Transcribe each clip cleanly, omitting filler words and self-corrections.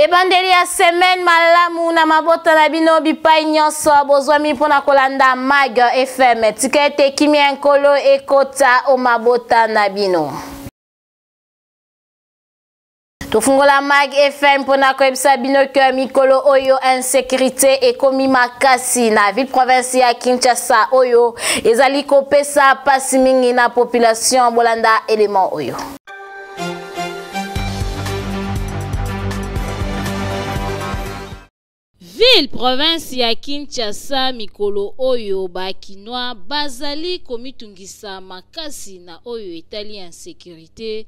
Ebandeli ya semaine malamu na mabota na bino bipai nyonso bozwami mpo na kolanda Mag FM. Tika ete kimia ya Nkolo ekota o mabota na bino. Tofungola Mag FM mpo na koyebisa bino ke mikolo oyo insécurité ekomi makasi na ville province ya Kinshasa oyo ezali kopesa pasi mingi na population. Bolanda element oyo. Ville province ya Kinshasa mikolo oyo ba kinois bazali komitungisa makasi na oyo etali insecurite.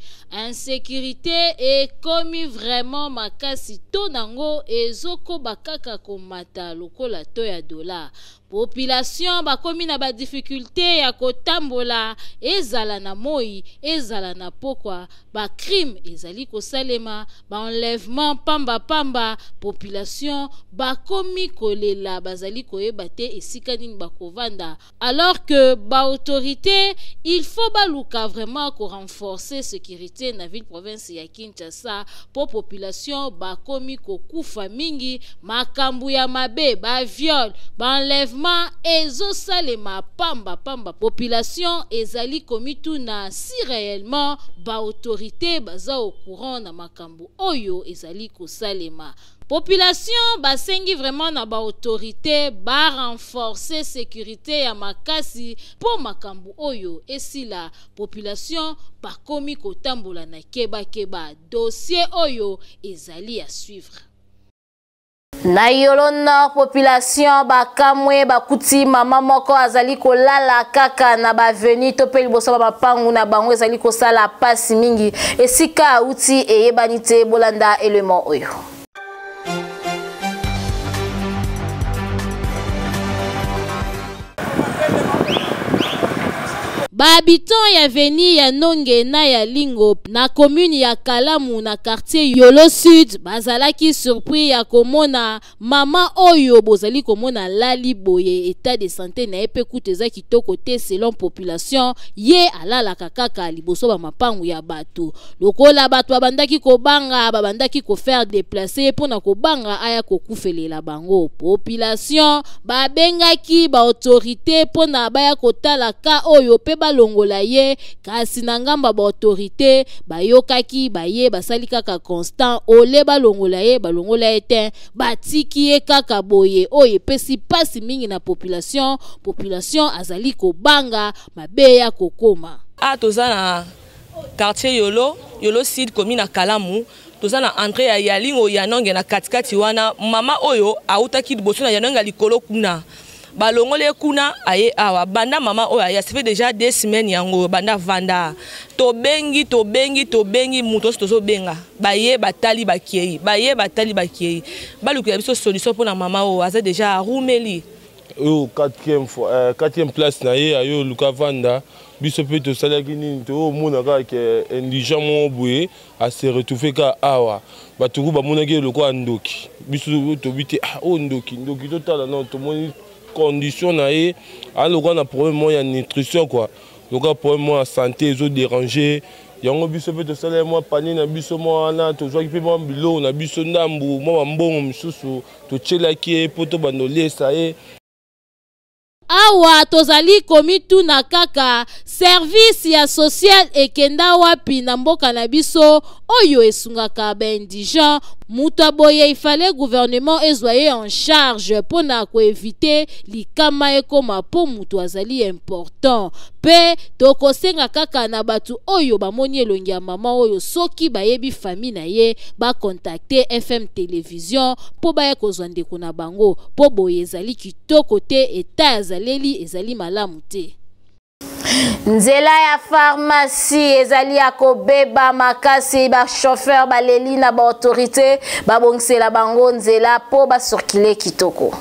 Insecurite ekomi vraiment makasi to nango ezokoba kaka komata lokola to ya dollar. Population bakomi na ba difficulte ya kotambola ezala na moyi ezala na pokwa, ba crimes ezali kosalema, ba enlèvement pamba pamba, population bakomi kolela bazali koyeba te esika nini bakovanda alors que ba autorites il faut baluka vraiment ko renforcer securite na ville province ya Kinshasa po population bakomi kokufa mingi makambu ya mabe ba viol ba enlèvement ezosalema pamba pamba population ezali komituna si réellement ba autorite baza au courant na makambu oyo ezali kosalema population basengi vraiment na ba autorite ba renforcer securite ya makasi po makambu oyo esila population bakomi kotambola na keba keba dossier oyo ezali ya suivre. Na Yolo Nord, population bakamwe bakuti mama moko azali kolala kaka na ba avenue to pe liboso ba mapangu na bango ezali kosala pasi mingi esika auti eyebani te. Bolanda element oyo. Ba habitants ya avenue ya Nonge na ya Lingo na commune ya Kalamu na quartier Yolo Sud bazalaki surpris ya komona mama oyo bozali komona alali boye, etat de santé na ye pe kutu eza kitoko te selon population. Ye alalaka kaka liboso ba mapangu ya bato. Lokola bato babandaki kobanga, babandaki ko faire déplacer ye pona kobanga aya kokufelela bango. Population babengaki ba autorité pona baya kotala ka oyo pe balongola ye, kasi na ngambo ya ba autorité bayokaki baye basali kaka constant ole balongola ye, balongola ye te, batiki ye kaka boye. Oyo epesi pasi mingi na population. Population azali kobanga mabe ya kokoma. A toza na quartier Yolo, Yolo Sud, commune na Kalamu. Toza na entrée ya Yalingo Yanonge na katikati wana. Mama oyo autaki liboso na Yanonge ya likolo kuna. Balongoli ye kuna aye awa. Banda mama oyo aya, ça fait déjà 2 semaines yango banda vanda. Tobengi, tobengi, tobengi moto nyonso tozobenga. Baye batali bakei, baye batali bakei. Balukela biso solution mpona mama oyo aza déjà arumeli. Oyo 4e fois 4e place na ye ayo luka vanda. Biso pe tosalaki nini to mona kaka ke indigent moko boye a se retrouver kaka awa. Bato ku bamonaki ye lokola ndoki. Biso tobi te, ah, oyo ndoki, ndoki totala non, tomoni condition na ye, aza lokola na problème moko ya nutrition quoi. Lokola problème moko ya santé ezo déranger. Yango biso pe tosalaki mwa panier na biso mwa wana, tozwaki pe mwa biloko na biso ndambu, mwa bambongo misusu totielaki ye po tobanda koliesa ye. Awa tozali komituna kaka service ya social ekenda wapi na mboka na biso oyo esungaka ba indigents. Moto ya boye il fallait gouvernement ezwa ye en charge pona ko eviter likama ekoma po moto azali important. Pe tokosenga kaka na bato oyo bamoni elongi ya mama oyo soki bayebi famille na ye ba contacter FM Television po baya kozwa ndeko na bango po boye ezali kitoko te, etat ya zaleli ezali malamu te. Nzela ya pharmacie ezali ya kobeba makasi, ba chauffeur baleli na ba autorité babongisela bango nzela po ba circuler kitoko.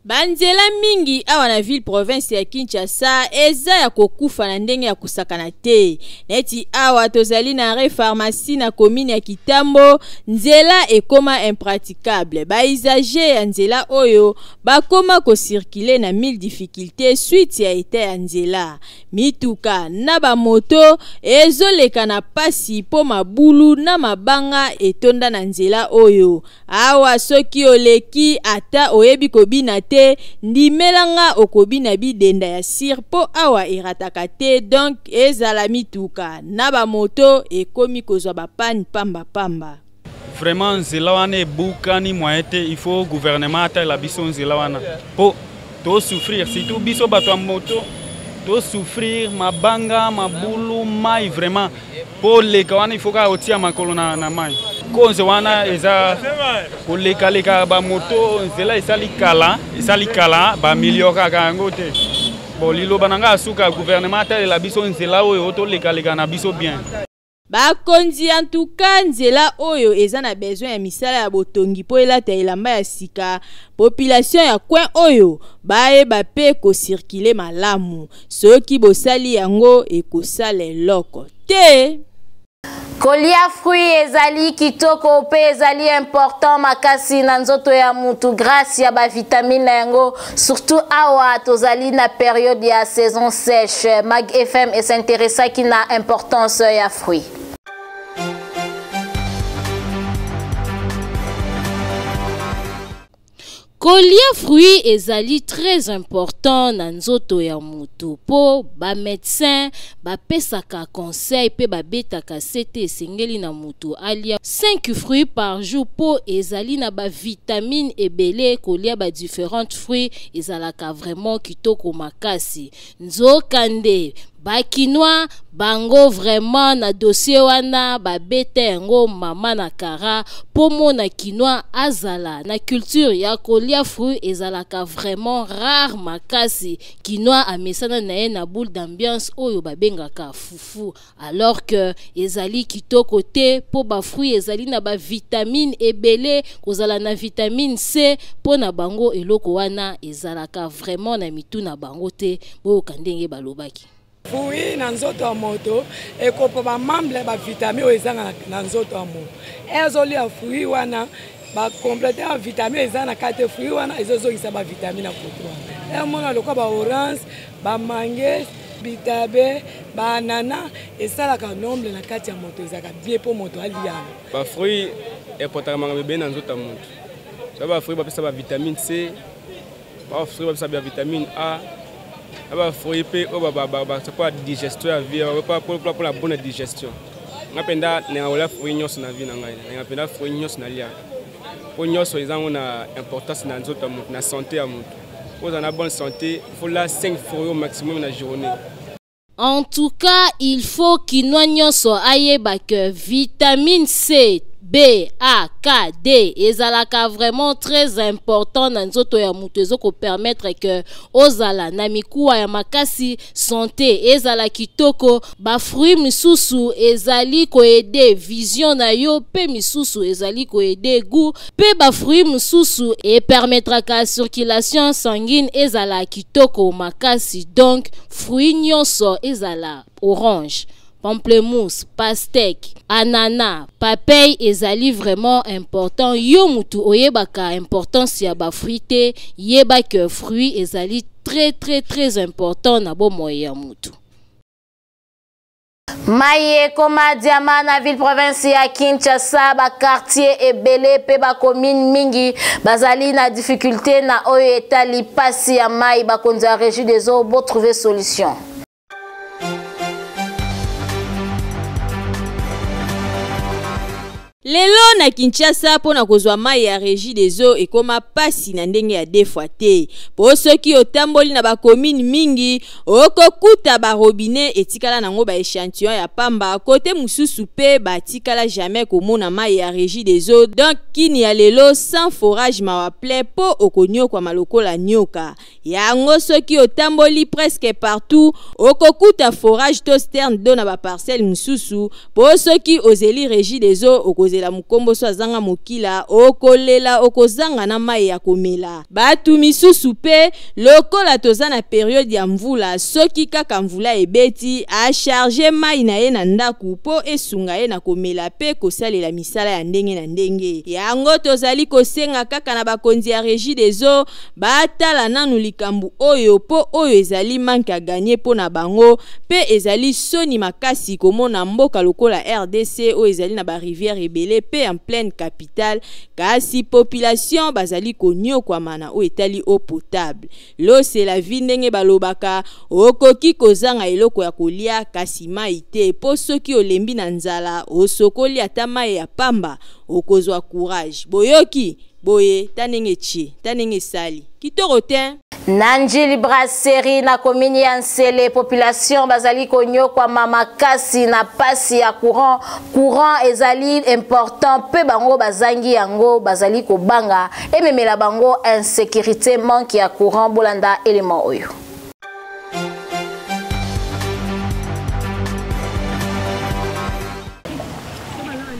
Banzela mingi awa na ville province ya Kinshasa eza ya kokufa na ndenge ya kosakana te. Neti awa tozali na arrêt pharmacie na commune ya Kitambo, nzela ekoma impraticable. Ba usagers ya nzela oyo bakoma ko circuler na mille difficultés suite ya etat ya nzela. Mituka na ba moto ezoleka na pasi po mabulu na mabanga etonda na nzela oyo. Awa soki oleki ata oyebi kobina te, ndimela nga okobina bidenda ya sir po awa erataka te, donc ezala mituka na ba moto ekomi kozwa ba panne pamba pamba. Vraiment nzela wana ebukani moyen te, il faut gouvernement atalela biso nzela wana po to souffrir, surtout biso bato ya moto to souffrir mabanga, mabulu, mai vraiment po leka wana il faut kaka otia makolo na mai. Konze wana eza kolekaleka ba moto, nzela esali kala, esali kala, ba amelioraka yango te. Bon, liloba na nga asuka, gouvernement atalela biso nzela oyo tolekaleka na biso bien. Bakonzi en tout cas nzela oyo eza na besoin ya misala ya botongi po elata elamba ya sika, population ya coin oyo bayeba pe ko circuler malamu. Soki bosali yango ekosala eloko te. Kolia fruit ezali kitoko pe ezali important makasi na nzoto ya mutu grâce ya ba vitamine na yango, surtout awa tozali na période ya saison sèche. Mag FM s'intéressaki na importance ya fruit. Kolia fruit ezali très important na nzoto ya mutu po ba médecin bapesaka conseil pe babetaka sete esengeli na mutu alia 5 fruits par jour po ezali na ba vitamine ebele. Kolia ba différentes fruits ezalaka vraiment kitoko makasi. Nzokande bakinois bango vraiment na dossier wana babeta yango mama na kara po mona kinois azala na culture ya kolia fruit ezalaka vraiment rare makasi. Kinois amesana na ye na boule d'ambiance oyo babengaka fufu, alors que ezali kitoko te po ba fruit ezali na ba vitamine ebele, kozala na vitamine C po na bango eloko wana ezalaka vraiment na mitu na bango te. Boyoka ndenge balobaki. Fruit na nzoto ya moto ekopa ba membre ba vitamine oyo ezanga na nzoto ya moto. Ezolia fruit wana ba compléter ba vitamine eza na kati fruit wana ezozongisa ba vitamine na koto wana. Emona lokola ba orange, ba mangue, bitabe, ba ananas esalaka nombre na kati ya moto, ezalaka bien po moto alia. Ba fruit eportaka makambo ebele na nzoto ya moto. So ba fruit bapesa ba vitamine C, ba fruit bapesa ba vitamine A, ba fruit pe oyo ba pour la digestion ya vie, pour la bonne digestion. Nga mpenza nanga fruit nyonso na vie na ngai, nanga mpenza fruit nyonso nalia. Po nyonso eza ngo na importance na nzoto ya moto, na santé ya moto. Po ozala na bonne santé, faut la 5 fruits au maximum na journée. En tout cas, il faut kinois nyonso ayeba que vitamine C, B, A, K, D ezalaka vraiment très important na nzoto ya moto, ezoko permettre que ozala na mikuwa ya makasi, santé ezala kitoko. Ba fruit misusu ezali koaider vision na yo, pe misusu ezali koaider goût, pe ba fruit misusu e permettraka circulation sanguine ezala kitoko makasi. Donc fruit nyonso ezala orange, pamplemousse, pastèque, ananas, papaye ezali vraiment important. Yo mutu oyebaka importance ya ba fruit te, yeba que fruit ezali très très très important na bomoi ya mutu. Maye koma diama na ville province ya Kinshasa, ba quartier ebele pe ba commune mingi bazali na difficulté na oyo etali pasi ya mai, bakonzi ya régie des eaux bo trouver solution. Lelo na Kinshasa pona kozwa mai ya régie des eaux ekoma pasi na ndenge ya deux fois te. Po soki otamboli na ba commune mingi okokuta ba robinet etikala nango ba échantillon ya pamba, kote mususu pe batikala jamais komona mai ya régie des eaux. Donc kini ya lelo sans forage mawa plein po okonyokwa malokola nyoka. Yango soki otamboli presque partout okokuta forage to citerne d'eau na ba parcelle mususu. Po soki ozeli régie des eaux okozela okozela mokomboso azanga mokila, okolela okozanga na mai ya komela. Batu misusu pe lokola toza na periode ya mvula, soki kaka mvula ebeti acharge mai na ye na ndaku mpo esunga ye na komela pe kosalela misala ya ndenge na ndenge. Yango tozali kosenga kaka na bakonzi ya Régie des eaux batala nanu likambo oyo, mpo oyo ezali manque à gagner mpo na bango, mpe ezali soni makasi komona mboka lokola RDC oyo ezali na ba rivière ebele mpe en pleine capitale, kasi population bazali konyokwama na oyo etali eau potable. L'eau c'est la vie, ndenge balobaka, okoki kozanga eloko ya kolia kasi mai te, mpo soki olembi na nzala osokoli ata mai ya pamba okozwa courage. Boyoki boye ta ndenge tie ta ndenge esali kitoko te. Na Njili Brasserie na commune ya Nsele, population bazali konyokwama makasi na pasi ya courant. Courant ezali important pe bango bazangi yango, bazali kobanga ememela bango insécurité, manque ya courant. Bolanda élément oyo.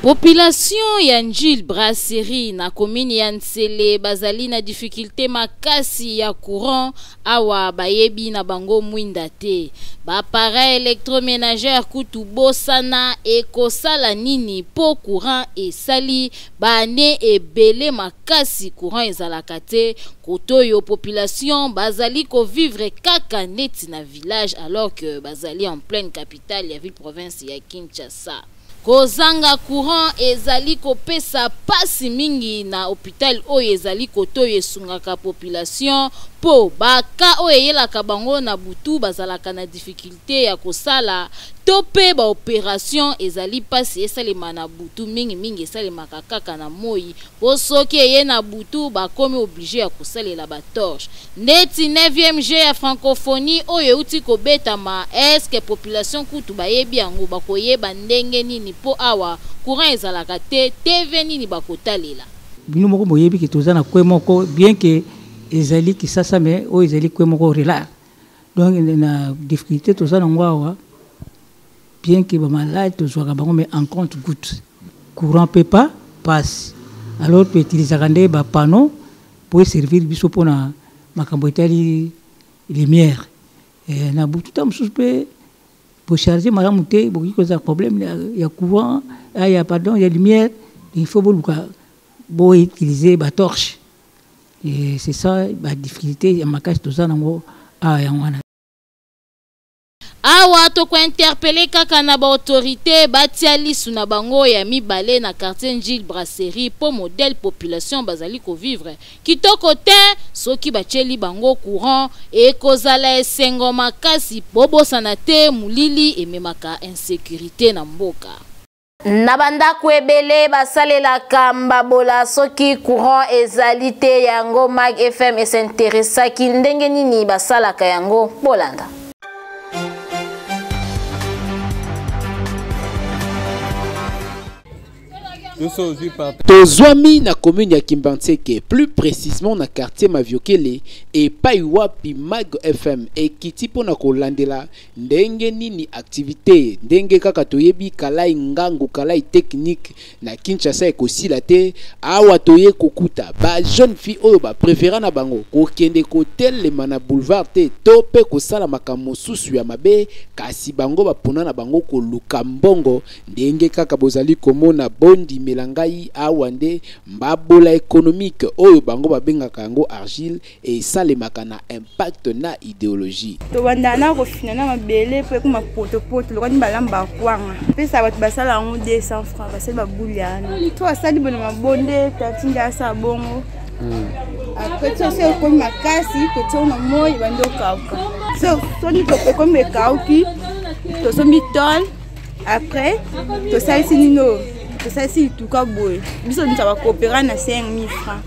Population ya Njili Brasserie na commune ya Nsele bazali na difficulté makasi ya courant, awa bayebi na bango mwinda te. Ba appareil électroménager kutu bosana ekosala nini po courant esali ba ane ebele makasi courant ezalaka te. Kotoyo population bazali ko vivre kaka neti na village alors que bazali en pleine capitale ya ville province ya Kinshasa. Kozanga courant ezali kopesa pasi mingi na hôpital oyo ezali kotoyo esungaka population, po baka oyo eyelaka bango na butu bazalaka na difficulté ya kosala to pe ba opération ezali pasi esalema na butu, mingi mingi esalemaka kaka na moi, po soki eye na butu bakomi obligé ya kosalela ba torche. Ndeti 9e G ya francophonie oyo euti kobetama, est-ce que population kutu bayebi yango, bakoyeba ndenge nini po awa courant ezalaka te, TV nini bakotalela? Bino moko boyebi ke toza na kwe moko, bien que ezali Kisasa, mais oyo ezali kwe moko relax. Donc na difficulté toza nango awa, bien que ba malade tozwaka bango mais en compte goutte. Courant pe pas passe. Alors tu utilisaka nde ba panneau pour servir biso mpona makambo etali lumière. Na butu ta mosusu mpe bocharge malamu te, bokoki kozala problème ya courant, ya, pardon, ya lumière. Il faut boluka boutiliser ba torche. Et c'est ça ba difficulté ya makasi toza nango awa, yango wana. Awa tokointerpeller kaka na baautorité batia lisu na bango ya mibale na quartier Njili Brasserie, po modèle population bazali kovivre kitoko te. Soki batieli bango courant ekozala esengo makasi. Bobosana te, molili ememaka insécurité na mboka. Na bandako ebele basalelaka mbabola soki courant ezali te. Yango Mag FM esinteresaki ndenge nini basalaka yango. Bolanda. Tozwami na commune ya Kimbanseke, plus précisément na quartier Maviokele, epai wapi Mag FM ekiti mpona kolandela ndenge nini activité, ndenge kaka toyebi kalai ngangu kalai technique na Kinshasa ekosila te. Awa toye kokuta ba jeune fille oyo bapréféra na bango kokende kotelema na boulevard te to mpe kosala makambo mosusu ya mabe, kasi bango bapona na bango koluka mbongo. Ndenge kaka bozali komona, bondimela ngai, awa nde mbabola économique oyo bango babengaka yango argile esalemaka na impact na idéologie. Tobanda na kofina na mabele mpo ekoma potopoto lokola balamba kwanga. Pesa bato basala yango 200 francs, basali babuli wana to asali bona mabonde tati asala bongo. Après so so ekomi makasi, kotia na moi, ebandi okauka. So soni ekomi ekauki, tosombi tole, après tosalisi nino, tosalisi lituka boye. Biso nisa bakopera na 5000 francs.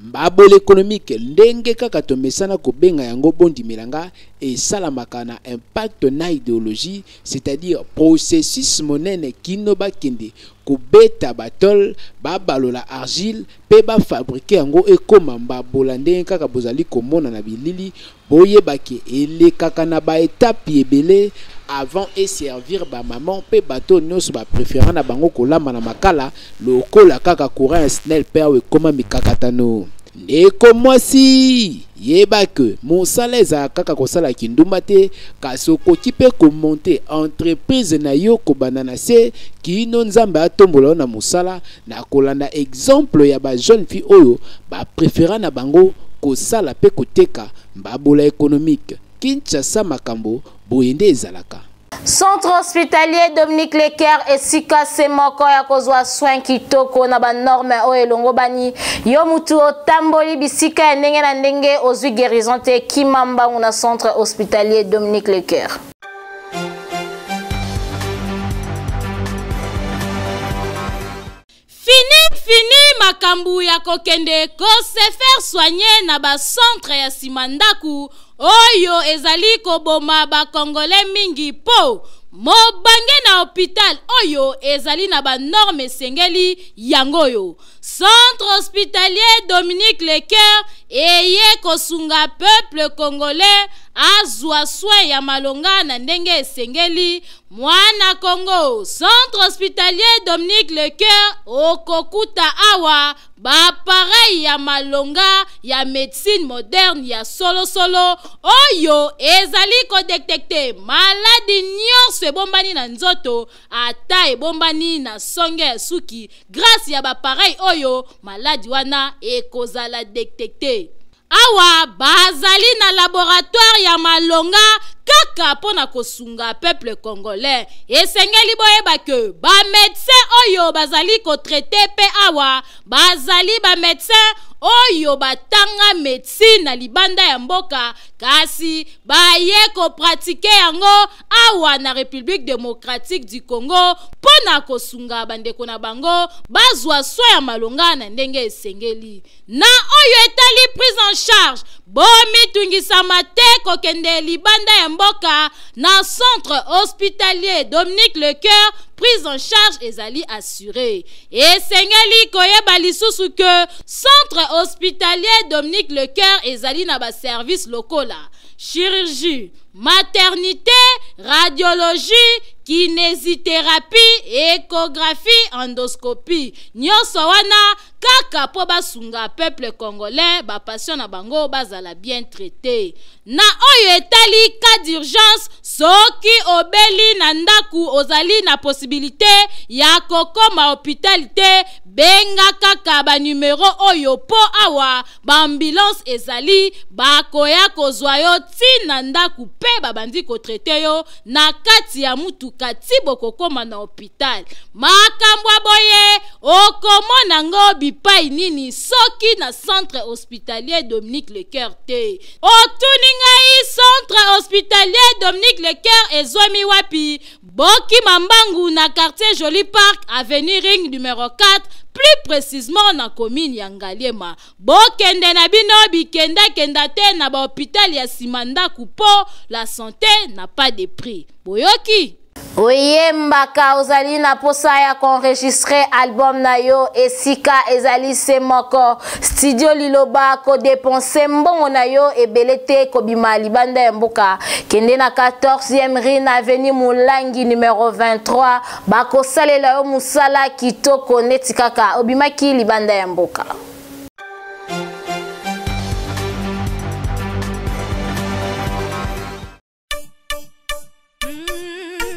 Mbabola économique, ndenge kaka tomesana kobenga yango, bondimela nga, esalamaka na impact na idéologie, c'est-à-dire processus monene kino bakende kobeta batole, babalola argile mpe bafabriquer yango ekóma mbabola. Ndenge kaka bozali komona na bilili, boyebaki elekaka na baetape ebele. Avant eservir ba maman mpe bato nyonso ba préférant na bango kolamba na makala lokola kaka courant ya SNEL mpe awa ekoma mikakatano. Ndeko mwasi, yeba ke mosala ezalaka kaka kosala kindumba te, kasi okoki mpe komonte entreprise na yo kobanda na se kino Nzambe atombola yo na mosala, na kolanda exemple ya ba jeune fille oyo ba préférant na bango kosala mpe koteka mbabola économique. Kinshasa makambo boye nde ezalaka. Centre hospitalier Dominique Leker esika se moko ya kozwa soin kitoko na banorme oyo elongobani. Yo mutu otamboli bisika ya ndenge na ndenge ozwi guérison te, kima mbangu na centre hospitalier Dominique Leker. Fini fini makambu ya kokende ko se faire soigner na ba centre ya sima ndaku oyo ezali koboma ba congolais mingi po mobange na hopital oyo ezali na ba norme esengeli yango oyo centre hospitalier Dominique Lecoeur eye kosunga peuple congolais azwa soin ya malonga na ndenge esengeli. Mwana Congo, centre hospitalier Dominique Lecoeur okokuta awa ba appareil ya malonga ya médecine moderne ya solosolo oyo ezali kodetecte maladi nyonso ebombani na nzoto, ata ebombani na songe ya suki. Grâce ya ba appareil oyo maladi wana ekozala detecte. Awa bazali na laboratoire ya malonga kaka mpo na kosunga peuple congolais. Esengeli boyeba ke ba médecin oyo bazali kotraite mpe awa bazali ba médecin oyo batanga médecine na libanda ya mboka, kasi baye kopratike yango awa na République démocratique du Congo mpo na kosunga bandeko na bango bazwa soin ya malonga na ndenge esengeli. Na oyo etali prise en charge, bomitungisama te kokende libanda ya mboka na centre hospitalier Dominique Lecoeur, prise en charge ezali assurée. Esengeli koyeba lisusu ke centre hospitalier Dominique Lecoeur ezali na ba service lokola chirurgie, maternité, radiologie, kinésithérapie, échographie, endoscopie. Nyonso wana kaka po basunga peuple congolais, ba patient na bango bazala bien traité. Na oyo etali cas d'urgence, soki obeli na ndaku ozali na possibilité ya kokoma hôpital te, benga kaka ba numero oyo po awa ba ambulance ezali, bakoya kozwa yo ti na ndaku pe babandi kotraite yo na kati ya mutuka ti bokokoma na hôpital. Makambo ya boye okomona ngo bipai nini soki na centre hospitalier Dominique Lecoeur te. Otuni ngai centre hospitalier Dominique Lecoeur ezwami wapi? Bokima mbangu na quartier Joli Park, avenue Ring numéro 4, plus précisément na commune ya Ngaliema. Bokende na bino bikenda-kenda te na ba hôpital ya sima ndaku po la santé n'a pas de prix. Boyoki? Oyembaka ozali na posa ya koenregistre album na yo esika ezali se moko studio Liloba kodepense mbongo na yo ebele te kobima libanda ya mboka. Kende na 14e rue na avenue Mulangi numéro 23 bakosalela yo mosala kitoko neti kaka obimaki libanda ya mboka.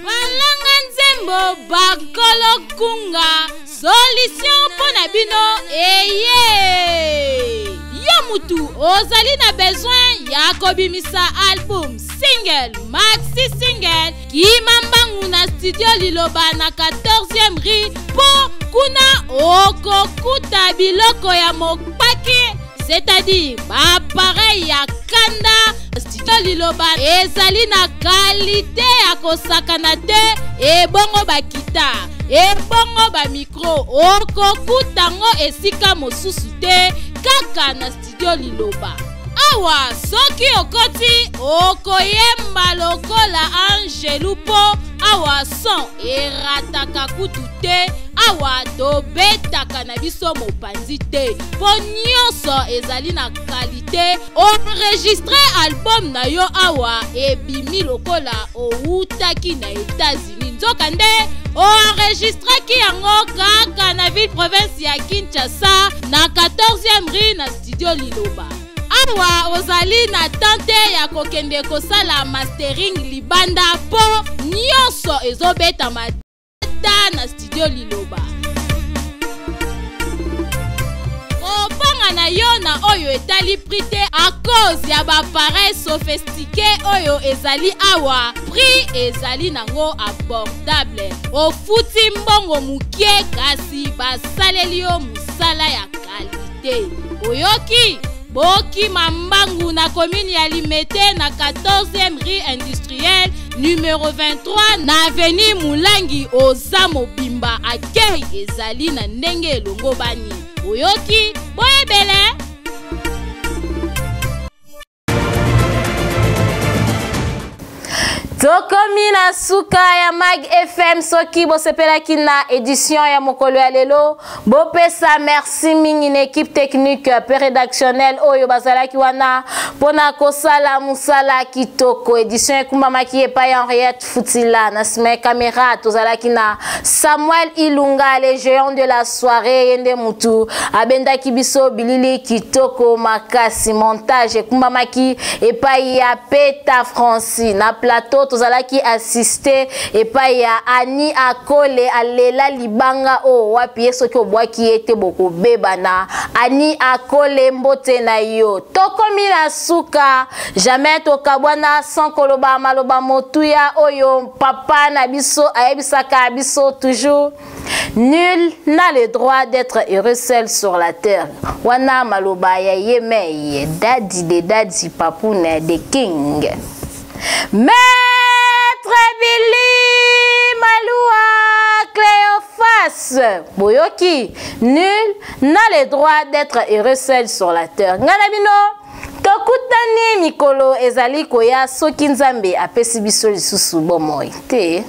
Balanga nzembo bakolo kunga solution mpo na bino eye. Yo mutu ozali na besoin ya kobimisa album single maxi single, kima mbangu na studio Liloba na 14e rue po kuna okokuta biloko ya mopaki, c'est-à-dire ba appareil ya kanda. Studio Liloba ezali na qualité ya kosakana te, ebongo ba guitare, ebongo ba micro, okokuta ngo esika mosusu te kaka na studio Liloba. Awa soki okoti okoyemba lokola angelu po awa son erataka kutu te. Awa tobetaka na biso mopanzi te mpo nyonso ezali na kalite. Enregistre album na yo awa ebimi lokola owutaki na Etats-Unis, nzokande oenregistraki yango kaka na ville province ya Kinshasa na 14e rue na studio Liloba. Awa ozali na tante ya kokende kosala mastering libanda mpo nyonso ezobetama ta na studio Liloba. Kobanga na yo na oyo etali prix te à cause ya baappareil sophistiqué oyo ezali awa, prix ezali nango abordable. Ofuti mbongo mokie kasi basaleli yo mosala ya kalite. Oyoki? Bokima mbangu na commune ya Limete na 14e rue industrielle numero 23 na avenue Mulangi. Oza mobimba, accueil ezali na ndenge elongobani. Oyoki? Boyebele. Tokomi na suka ya Mag FM. Soki bosepelaki na édition ya mokolo ya lelo, bopesa merci mingi na équipe technique pe rédactionnelle oyo bazalaki wana mpona kosala mosala kitoko. Édition ekumbamaki epai Henriette Futila, na nsima ya caméra tozalaki na Samuel Ilunga, le géant de la soirée, ye nde mutu abendaki biso bilili kitoko makasi. Montage ekumbamaki epai ya Peta Franci. Na plateau tozalaki assisté epai ya Ani Akole, alela libanga oyo wapi ye soki obwaki ye te bokobebana. Ani Akole, mbote na yo. Tokomi na suka, jamais tokabwana sans koloba maloba motuya oyo papa na biso ayebisaka biso toujours: nul n'a le droit d'être heureux seul sur la terre. Wana maloba ya ye mei Dadi de Dadi Papune de King, Maître Billy Malua Cléophas. Boyoki? Nul n'a le droit d'être heureux seul sur la terre. Ngai na bino tokutani mikolo ezali koya soki Nzambe apesi biso lisusu bomoi te.